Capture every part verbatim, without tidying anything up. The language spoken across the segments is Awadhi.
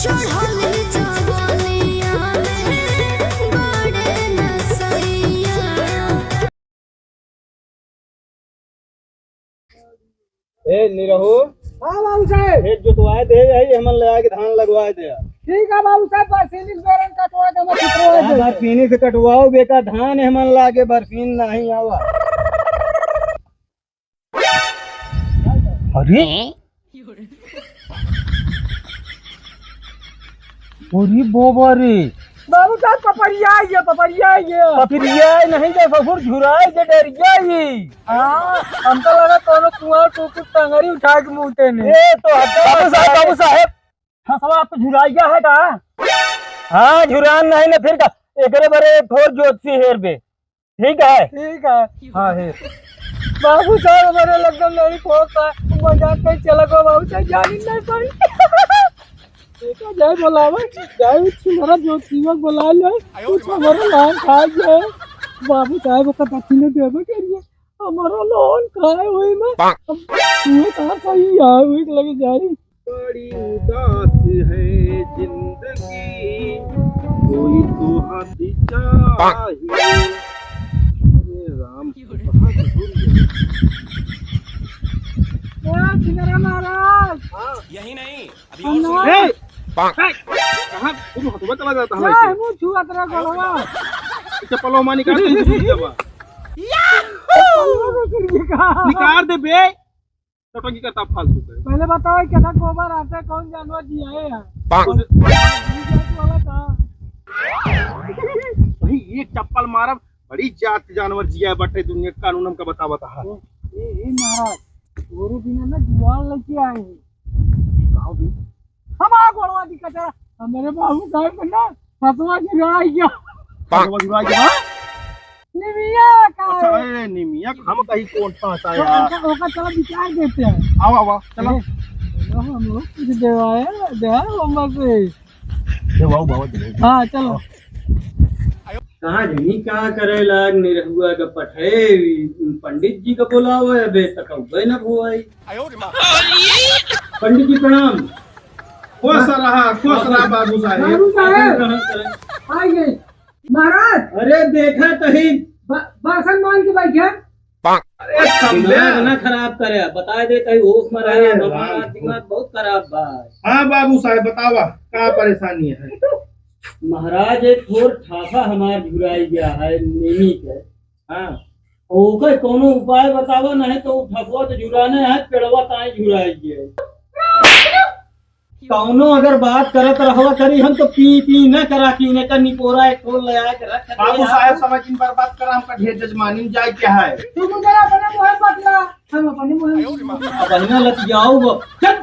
चढ़ल जवनिया में बड़े नसैया। ए निरहू, हाँ बाबू साहेब। खेत जोतवाए दे, यही हमन ले आके धान लगवाए दे। ठीक है बाबू साहेब, बरसीनी से बेरन कटवा दे, मैं कटवा हाँ, दे। बरसीनी से कटवाओ बेटा, धान हमन लागे बरसीन नहीं आवा। अरे, अरे बाबा रे। बाबू साहेब, पपड़िया ये, पपड़िया ये। पपड़िया नहीं दे ससुर, झुराई दे डरिया ही। हाँ, हमका लगा कोनो कुआं टुकुर टंगरी उठा के मुँहते ने। ए, तो हटा बाबू साहेब, बाबू साहेब। फसवा आप झुराइया है का? हाँ, झुरान नहीं ना फिर का। एकरे बरे एक ठोर जोतसी हेर बे। ठीक है? ठीक है। हाँ, हेर। बाबू साहेब, हमारे लगन नहीं खोता। मजाक नहीं चला को बाबू साहेब, जानी नहीं पाई। देखा जाए बोलावे, जाए उस हमारा जोतसीवा बोला ले। कुछ हमारा लान खा जाए। बाबू साहेब, ओका दक्षिणा देवे के लिए। हमारा लोन खाए हुई में। अब ये कहाँ सही है, वही लगे जाए। बड़ी उदास है जिंदगी, कोई तो हाथी चाहिए। अरे राम, कहाँ से भूल गए? ए, सिंगरा महाराज। हाँ। यही नहीं, अभी और सुनो। ए, ए, कहाँ तू हथवा चला जाता है? ए, मुँह छुआ तेरा गलवा। चप्पलो मानी काट दे, तू जब। चप्पलो को गिर गया। निकाल दे बे। टोटकी करता फालतू के। पहले बताओ, कैसा गोबर आता है, कौन जानवर जिया है यार? पाक। ये जात वाला था। भाई, एक चप्पल मारब, बड़ी जात जानवर जिया है बटे दुनिया, कानून हमका बतावत है। ए, ए, ए महाराज, तोरे बिना ना जुआन लेके आए हैं। कहाँ भी? हम आ गोड़वा दी कचरा, हमारे बाबू साहब को ना फसवा गिरा गया। फसवा गिरा गया? निमिया का अच्छा, है। अरे निमिया, हम कहीं कौन फंसा तो यार? ओका, ओका चला विचार देते हैं। आओ, आओ, चलो। ए, चलो हम लोग कुछ देवाए, देवाए वो मत से। देवाओ बाबा, देवाओ। हाँ, चलो। कहाँ जनी का करे लाग निरहुआ का पठे, पंडित जी का बोलावे, अबे तक अबे न भुआई। पंडित जी प्रणाम। खुश रहा, खुश रहा बाबू साहेब। बाबू साहेब। ग्रहण करें। आइए। महाराज। अरे देखा तही। ब-, बासन मान के बैठे। अरे समझे? दिमाग ना खराब करे, बता दे कहीं होश में रहे, अरे भगवान राम। दिमाग बहुत खराब बा। हाँ बाबू साहेब, बतावा, का परेशानी है? महाराज, एक ठोर ठासा हमार झुराई गया है, नीमी के। हाँ। ओकर कौनो उपाय बतावा, नहीं तो उ ठसवा तो झुराने है, पेड़वा ताई झुराई गया है। कौनो अगर बात करत रहवा करी, हम तो पी पी न करा कि उन्हें का निपोरा एक ठोर ले आए के रख दे बाबू यार। साहेब, समय दिन बर्बाद करा, हमका ढेर जजमानी में जाए के है। तू मुझे अपने मुँह बतला, हम अपने मुँह बहिना लतियाऊ वो। चल।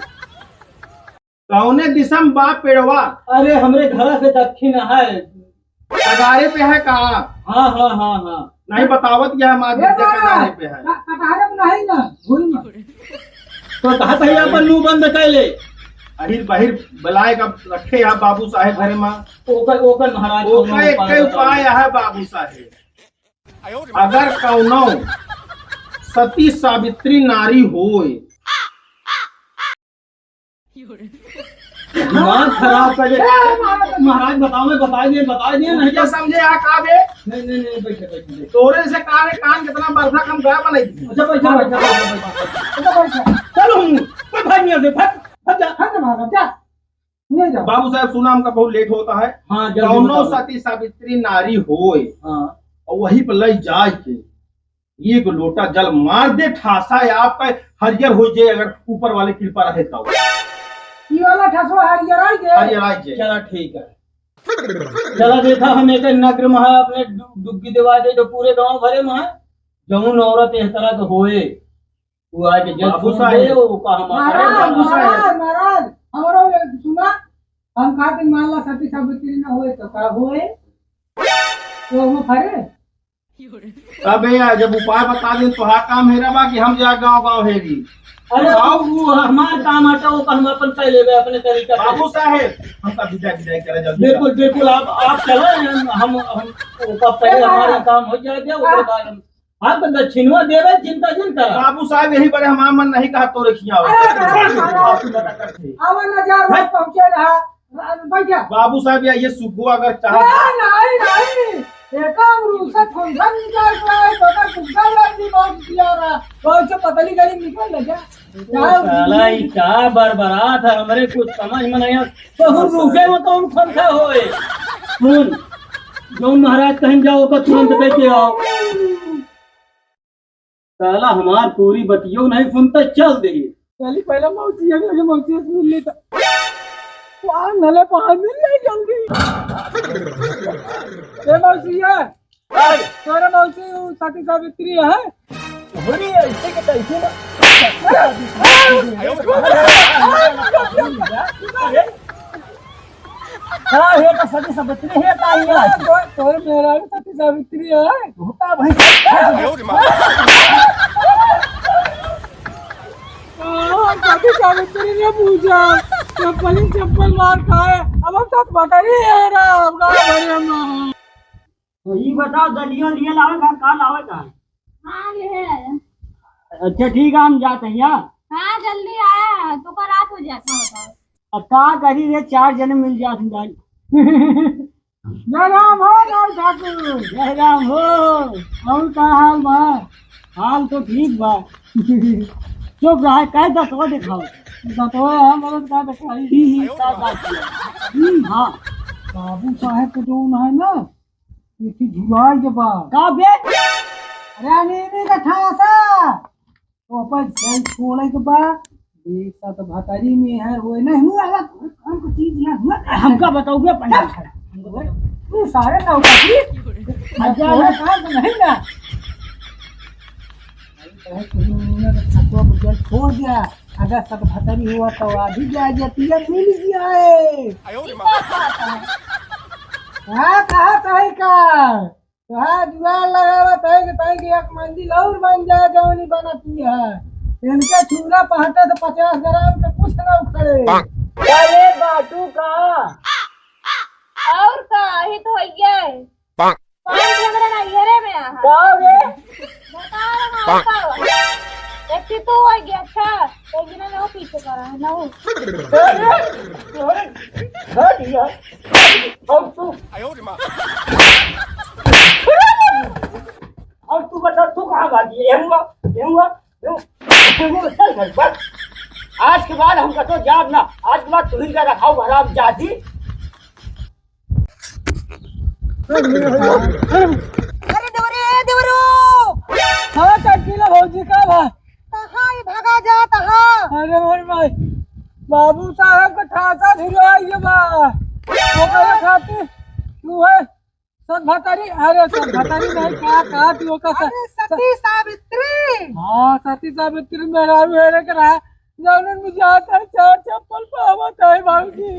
कौने दिशा में बा पेड़वा? अरे, हमरे घर से दक्षिण है। कगारे पे है का? हाँ, हाँ, हाँ, हाँ। नहीं बतावत क्या है, माँ ए विद्या बाबा, कगारे पे है। क-, कटहरे पे नहीं ना, भूल में। तो कहा था ये अपन मुंह बंद कर ले। अहिर बहिर बलाए का रखे है बाबू साहेब घरे माँ। ओकर, ओकर महाराज ओकर कौनो एक उपाय उपाय बताओ। है बाबू साहेब। अगर कौनो सती सावित्री नारी होए, दिमाग खराब कर दे। ए, महाराज, महाराज, बताओ, मैं बता दिए, बता दिए, नहीं क्या तो समझे आप, का बे? नहीं, नहीं, नहीं, बैठे, बैठे, बैठे। तोरे से कान, कान कितना बरसा कम गया बनाई थी। अच्छा, बैठा, बैठा, बैठा, बैठा। अच्छा, बैठा। चलो, हम, कोई भाग नहीं आते, भाग, भाग जा। भाग जा, महाराज, जा। नहीं जा। बाबू साहेब, सुना, हमका बहुत लेट होता है। हाँ, जल्दी कौनो बताओ। सती सावित्री नारी होए, हाँ। और वहीं पर ले जाए के एक लोटा जल मार दे ठासा है आपका, हरियर हो जाए, अगर ऊपर वाले कृपा रहे तो। ई वाला ठसवा हरियर आई के? हरियर आई के। चला ठीक है। चला देखा, हम एक नग्र महा अपने डु-, डुग्गी देवा दे, जो पूरे गांव भरे महा जौन औरत एह तरह के होए, वो आके जल बाबू छू साहेब। दे, वो का हमारा महाराज, बाबू साहेब। महाराज, महाराज, हमरो सुना, हम खातिर मान ला सती सावित्री ना होए तो का होए? तो वो फरे? अबे यार, जब उपाय बता दे तो हा काम हेरा बा कि हम जा गांव गांव हेरी। अरे, आओ। वो हमार काम हटा, वो हम अपन कर लेबे अपने तरीका से। बाबू साहेब, हमका विदाई, विदाई करे जल्दी। बिल्कुल, बिल्कुल, आप, आप चलो, हम, हम, हम, वो पहले हमारा काम हो जाए, ओकरे बाद हम, आप दक्षिणवा देबे, चिंता जिन करा। बाबू साहेब, यही बड़े हमारा मन नहीं कहा तो रखिया हो। अरे, अरे, अरे, अरे। आवा ना जा, भाई पहुंचे रहा। बैठ जा। बाबू साहब, या ये सुग्गो अगर चाहत ए, नहीं, नहीं। एका हम रूसा फंक्शन निकाल रहा है, तो का सुग्गा लग भी बहुत किया रहा। बहुत से पतली गली निकल ले जा। साला, ई का बरबरात है, हमरे कुछ समझ में नहीं आवत। तो हम रूसे में कौन फंसा होए? सुन, जौन महाराज कहीं जाओ, ओकर तुरंत दे के आओ। साला हमार पूरी बतियो नहीं सुनता, चल दे। चली पहले मौसी के लगे, मौसी से मिल लेता। यार, नले पाँच दिन नहीं जल्दी। ए मौसी है, तोरे मौसी उ सती सावित्री है? अरे, ऐसे के कैसे ना? अरे, हाँ, ये तो सती सावित्री है, ताई है। तो, तोर मेहरारू सती सावित्री है। तो का भाई? हाँ, सती सावित्री ने पूछा, चप्पल ही चप्पल मार खाए। अब हम साथ बताइए यार, हम गाँव भरे में। तो ई बताओ, दलियो लिए लावे का, का लावे का? हाँ, ले आया। अच्छा, ठीक है, हम जाते हैं, हाँ? हाँ, जल्दी आया, तो का रात हो जाता होता। अब का करी रे, चार जने मिल जात हैं भाई। जय राम हो लाल ठाकुर। जय राम हो। और का हाल बा? हाल तो ठीक बा। चुप रहा, काहे दतवा दिखाओ? दतवा है, मदद का दिखाई? ही, ही, का बात है? ही, हाँ। बाबू साहेब के जो है ना, इसी झुलाई के बाद। का बे? अरे, अनिमी का ठासा। तो अपन जल छोड़े के बाद, ये सब भतारी में है, वो नहीं हुआ, अलग, अलग चीज है, हुआ। हमका बताओ बे पहले। चल। ये सारे नौकरी। अच्छा, ये काम तो नहीं ना। अरे, कहीं तुमने तो सतुआ को जल छोड़ दिया। अगर सत भतारी हुआ तो आ भी जाए, जतिया मिल जाए। हाँ, कहा तो है का? तोहार जुआर लगावत है कि तई के एक मंजिल और बन जाए, जौन ही बनत ही है। इनके चूरा पहटे से पचास ग्राम के कुछ ना उखड़े। अरे बाटू का? और का? ही तो होइए। पाँच हमरा नैहरे में आ। का रे? बता रहा हूँ का? एक तो तू होइए, अच्छा। तो बिना ना पीछे करा है, ना हो। अरे, अरे, अरे, यार। अब तू, अब तू बता, तू कहाँ भागी? ये हुआ, ये हुआ, ये हुआ, ये हुआ, चल भाई, बस। आज के बाद हम कतो जाब ना, आज के बाद तुहिन का रखाओ हराम जादी। अरे देवरे, ए देवरो। हाँ, चटकीला भौजी का बा? कहाँ ही भागा जात हा? अरे मोर माई, बाबू साहब का ठासा झुरवाई के बा। ओकरे खातिर तू है सत भतारी, अरे सत भतारी नहीं, का, का तू ओका स-, अरे सती सावित्री। हाँ, सती सावित्री मेहरारू है रे के रहा। जौनन में जात है, चार चप्पल पावत है, बाबूजी।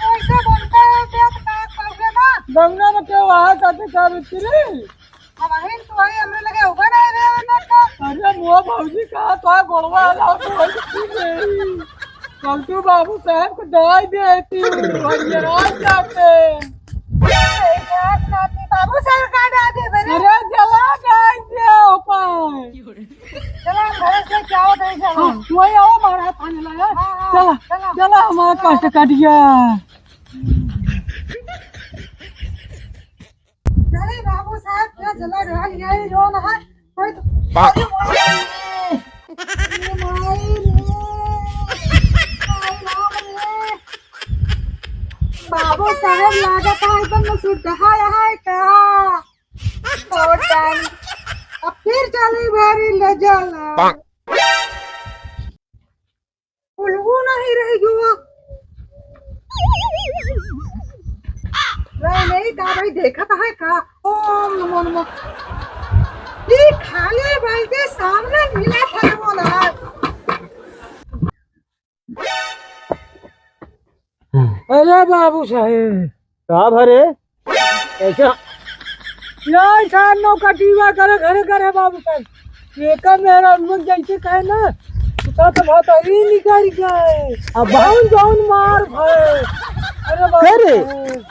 ऐसे बोलते हैं, क्या तो का कहोगे ना? गंगा में क्यों आ सती सावित्री? अब अहिन तो वही हमरे लगे उबा नहीं रहे, वरना का? अरे मोह भौजी, का तो गोड़वा लाओ तो वही की नहीं। कल तू बाबू साहब को दवाई दे थी, और ये रात जाते। ए, रात नाती बाबू साहब का डाल दे, बने? अरे जला गाय दे ऊपर। चला, हम घर से क्या होता है, चला। हाँ, वही आओ, हमारा हाथ आने लगा। हाँ, हाँ, चला, चला। चला, हमारा कष्ट कट गया। अरे बाबू साहब, क्या चला रहा है? यही रो रहा है। कोई तो, अरे माई रे। ये माई रे। माई राम रे। बाबू साहब लागत है एकदम सुधा है का? छोड़ डाल। अब फिर चली भारी ले जाला। उलगू नहीं रह गयो। नहीं, नहीं, का भाई देखत है का? ओम नमो नमः। ई खाली बाल्टी सामने मिला था नमो नमः। अरे बाबू साहेब। का भरे? ऐसा? यार, सार नौकटीवा करे घरे घरे बाबू साहेब। एकर मेहरा उन लोग जैसे कहे ना, उता तो भतरी निकल गए। अब जौन जौन मार भए। अरे बाबू का रे? साहेब।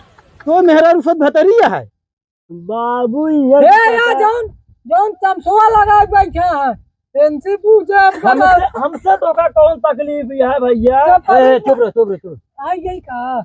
तो मेहरा रुसत भतरी है? बाबू, ये हे, पता या जौन, जौन चमसवा लगाए बैठा है, इनसे पूछे, हम हमसे, बताओ। हमसे तो का कौन तकलीफ है भैया? क्या ए, तकलीफ? चुप रहो, चुप रहो, चुप रहो। आई गई का?